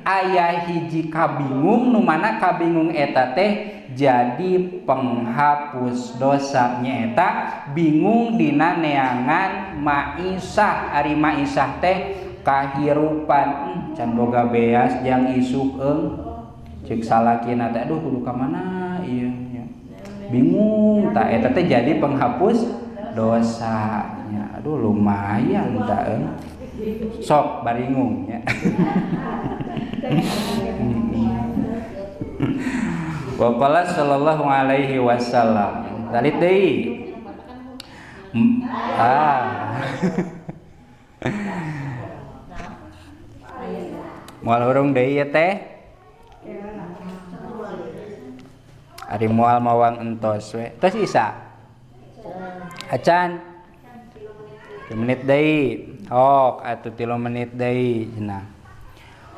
aya hiji kabingung nu mana kabingung eta teh jadi penghapus dosa nyaeta bingung dina neangan maisah. Ari maisah teh kahirupan can boga beas jang isuk eung cek salakina teh aduh kudu ka mana ieu nya bingung tah eta teh jadi penghapus dosa nya. Aduh lumayan tah eung sok baringung nya. Waqala sallallahu alaihi wasallam talit deui moal hurung deui ieu teh ari moal mawang entos we tos isa acan 3 menit deui ok atuh 3 menit deui cenah.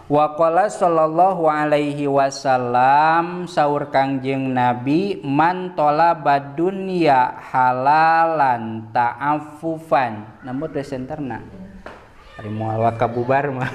Waqala sallallahu alaihi wasallam saur Kangjeng Nabi man talaba dunya halalan ta'affufan. Namun teh senterna ari moal kabubar mah.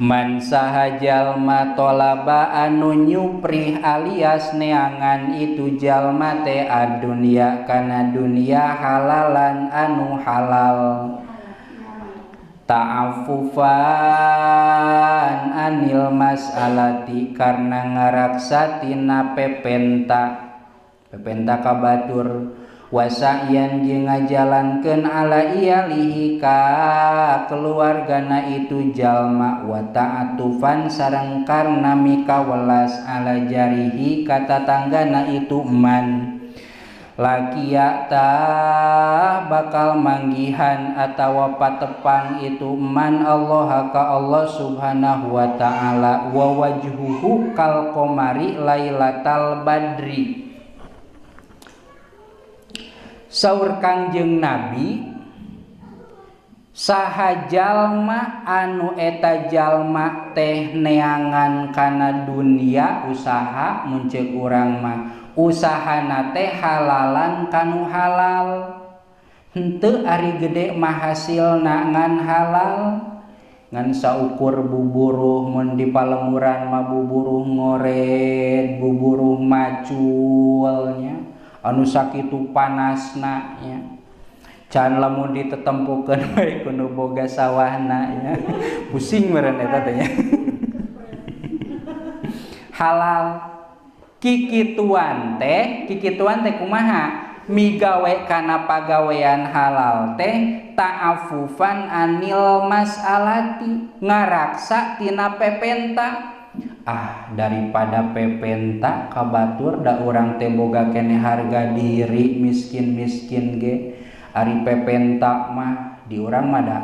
Man saha jalma tolaba anu nyuprih alias neangan itu jalma teh adunya kana dunia halalan anu halal ta'affufan anil mas'alati karena ngaraksa tina pepenta pepenta ka batur wasa'yan jeung ngajalankeun ala iyalihi ka keluargana itu jalma wa ta'atufan sareng karna mikawelas ala jarihi ka tatanggana itu man lakia ta bakal manggihan atawa patepang itu man Allah ka Allah subhanahu wa ta'ala wa wajhuhu kal qamari lailatal badri. Saur Kangjeng Nabi saha jalma anu eta jalma teh neangan kana dunia usaha mun ceuk urang mah usahana teh halalan kanu halal henteu ari gede mah hasilna ngan halal ngan saukur buburuh mun di palemuran mah buburuh ngored buburuh maculnya anu sakitu panasna nya can lamun ditetempukeun bae ku nu boga sawahna nya pusing meureun eta teh nya. Halal kikituan teh kumaha migawe kana pagawean halal teh ta'affufan anil mas'alati ngaraksa tina pepenta. Ah daripada pepenta ka batur da urang teh boga keneh harga diri miskin-miskin ge ari pepenta mah di urang mah da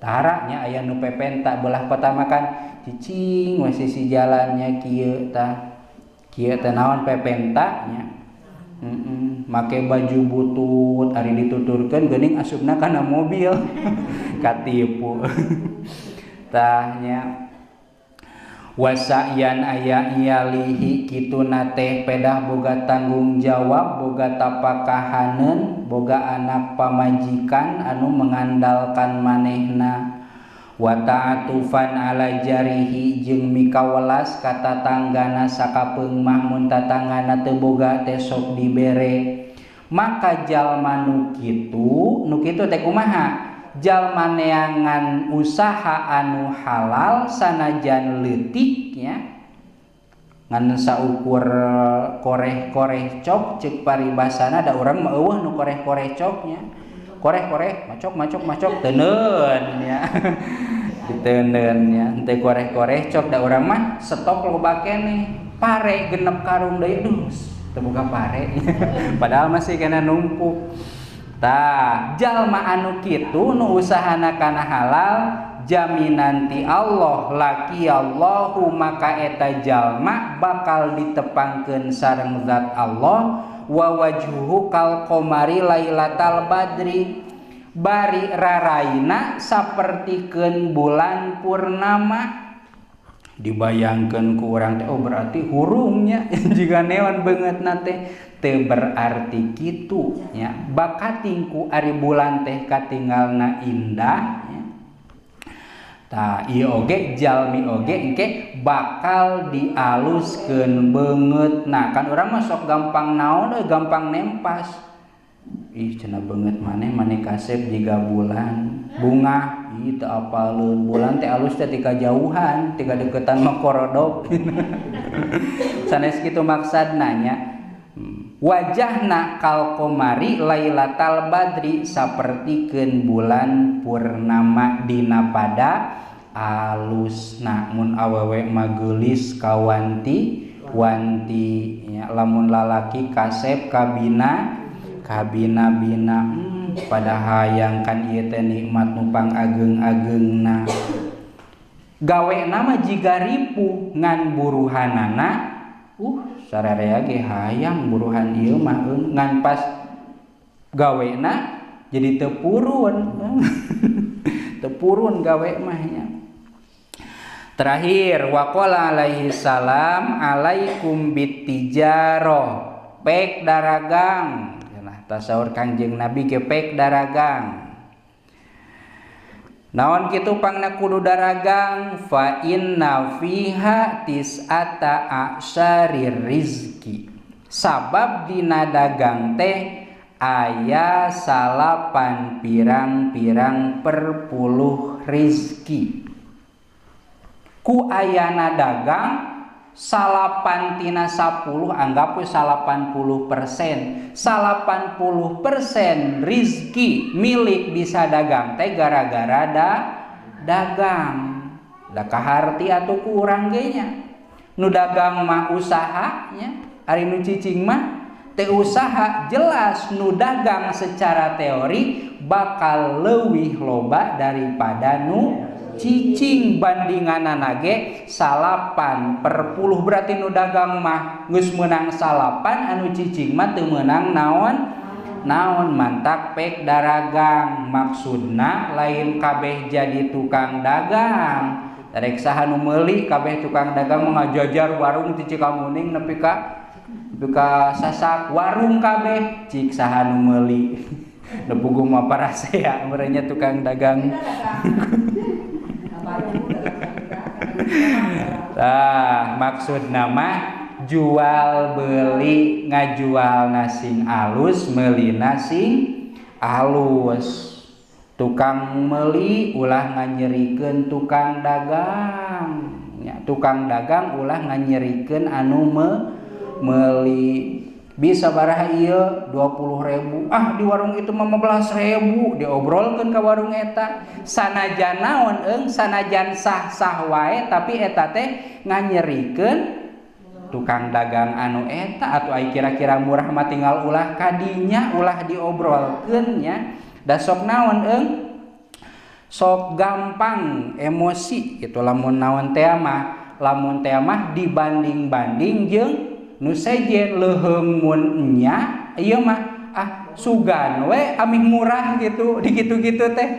tara nya aya nu pepenta belah kota makan cicing we sisi jalannya kieu tah kieu teh naon pepenta nya make baju butut ari dituturkeun geuning asupna kana mobil katipu tah nya. Wasa'yan aya iyalihi kituna teh pedah boga tanggung jawab boga tapakahaneun boga anak pamajikan anu mengandalkan manehna wa ta'atufan ala jarihi jeung mikawelas ka tatanggana sakapeung mah mun tatanggana teu boga teh sok dibere maka jalma nu kitu teh kumaha jalma neangan usaha anu halal sanajan leutik nya ngan saukur koreh-koreh cok ceuk paribasana da urang mah eueuh nu koreh-koreh coknya koreh-koreh macok-macok-macok teuneun nya diteundeun nya henteu koreh-koreh cok da urang mah stok loba keneh pare genep karung deui aduh teu boga pare padahal masih kena numpuk. Tah jalma anu kitu nu usahana kana halal jaminan ti Allah laki Allahu maka eta jalma bakal ditepangkeun sareng zat Allah wa wajhuhu kal qamari lailatal badri bari raraina sapertikeun bulan purnama. Dibayangkeun ku urang teh oh berarti hurungnya jiga neon beungeutna teh teu berarti kitu nya. Bakating ku ari bulan teh katinggalna indah nya. Tah ieu oge jalmi oge engke bakal dialuskeun beungeutna. Kan urang mah sok gampang naon euy, gampang nempas. Ih cenah beungeut maneh, maneh kasep jiga bulan bungah. Ih teu apaleun bulan teh alus teh tika jauhan, tika deketan mah korodok. Sanes kitu maksudna nya. Wajahna kal qamari lailatal badri sapertikeun bulan purnama dina pada alusna. Mun awewe mah geulis kawanti wanti nya, lamun lalaki kasep kabina kabina-bina. Pada hayang kan ieu teh nikmat nu pangageung-ageungna. Gawena mah jiga ripuh ngan buruhanana sararea ge hayang buruhan ieu mah ngan pas gawena jadi teu purun. Teu purun gawe mah nya. Terakhir waqala alaihi salam alaikum bitijaroh, pek daragang. Tasaur Kangjeng Nabi ge pek daragang. Naon kitu pangna kudu daragang? Fa inna fiha tis'ata a'syarir rizki. Sabab dina dagang teh aya salapan pirang-pirang perpuluh rizki. Ku ayana dagang salapan tina 10, anggap we 80%. 80% rizki milik bisa dagang teh gara-gara dagang. Da kaharti atuh ku urang ge nya. Nu dagang mah usaha nya, ari nu cicing mah teu usaha. Jelas nu dagang secara teori bakal leuwih loba daripada nu cicing. Bandinganana ge 9/10, berarti nu dagang mah geus meunang 9, anu cicing mah teu meunang naon naon. Mantak pek daragang, maksudna lain kabeh jadi tukang dagang. Rek saha nu meuli kabeh tukang dagang mah ngajajar warung ti Cikamuning nepi ka Sasak warung kabeh cik saha nu meuli. Nepugu mah parasea merenya tukang dagang. Tah maksud nama jual beli, ngajual nasing alus, meuli nasing alus. Tukang meuli ulah nganyerikeun tukang dagang nya, tukang dagang ulah nganyerikeun anu meuli. Bisa baraha ieu 20.000, ah di warung itu mah 15.000, diobrolkeun ka warung eta. Sanajan naon eung, sanajan sah-sah wae tapi eta teh nganyerikeun tukang dagang anu eta. Atuh ai kira-kira murah mah tinggal ulah kadinya, ulah diobrolkeun nya. Da sok naon eung, sok gampang emosi gitu lamun naon teh mah, lamun teh mah dibanding-banding jeung nu sejen leuheung mun nya ieu mah ah sugan we amih murah gitu di kitu-kitu teh.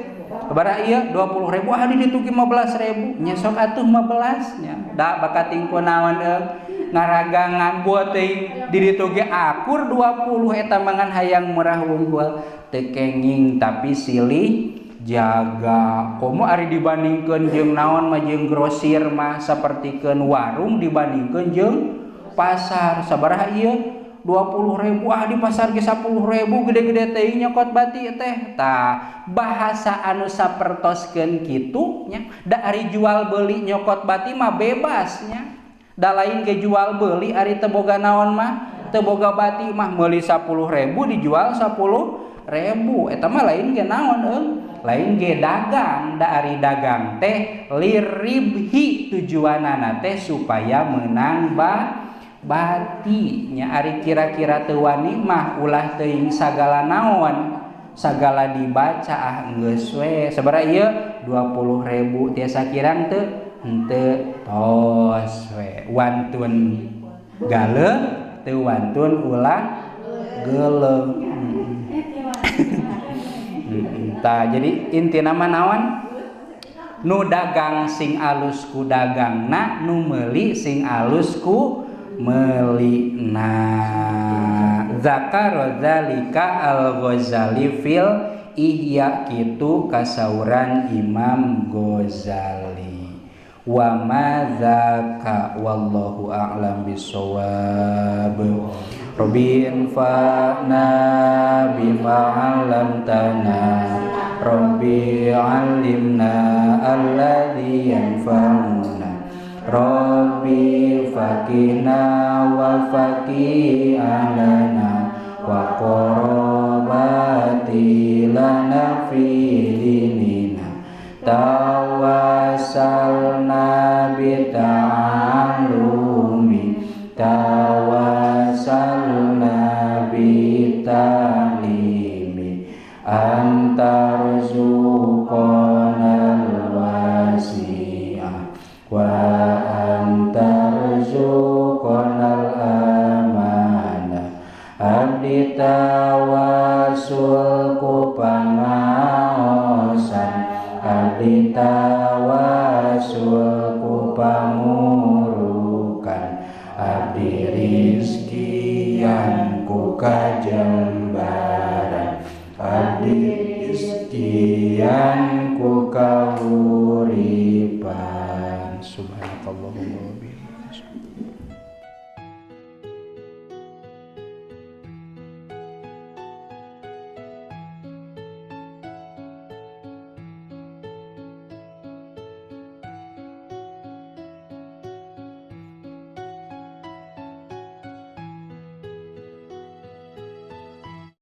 Sabaraha ieu 20.000, ah di ditu 15.000 nya sok atuh 15 nya. Da bakating ku naon eung ngaragangan buat teuing di ditu ge akur 20 eta mangan hayang murah wungkul teu kenging tapi silih jaga. Komo ari dibandingkeun jeung naon mah jeung grosir mah sapertikeun warung dibandingkeun jeung pasar. Sabaraha ieu 20.000, ah di pasar ge 10.000 gede-gede teuing nyokot bati teh. Tah bahasa anu sapertoskeun kitu nya, da ari jual beli nyokot bati mah bebas nya. Da lain ge jual beli ari teu boga naon mah, teu boga bati mah meuli 10.000 dijual 10.000, eta mah lain ge naon eung, lain ge dagang. Da ari dagang teh liribhi, tujuanana teh supaya menang bati nya. Ari kira-kira teu wani mah ulah teuing sagala naon, sagala dibaca ah geus we. Sabaraha ieu 20.000 tiasa kirang teu? Henteu, tos we. Wantun galeuh teu wantun ulah geuleuh. Tah jadi intina mah naon? Nu dagang sing alus ku dagangna, nu meuli sing alus ku meulina. Zakara zalika al-Ghazali fil Ihya kitu kasauran Imam Ghazali. Wa ma dzaka wallahu a'lam bissawab. Rabbin fa'na bima 'allamtana, Rabbi 'allimna alladzi yanfa'una, Rabbi faqina wa faqi ahlana wa qarabati lana fi dinina, tawassalna bi ta'allumi, tawassalna bi ta'limi, antarzuqanal wasi'ah wa antarzuqanal amanah. Abdi tawasul ku pangaosan, abdi tawasul ku pamurukan, abdi rizkian ku kajembaran, abdi rizkian ku kahuripan. Subhanakallahumma wa bihamdika.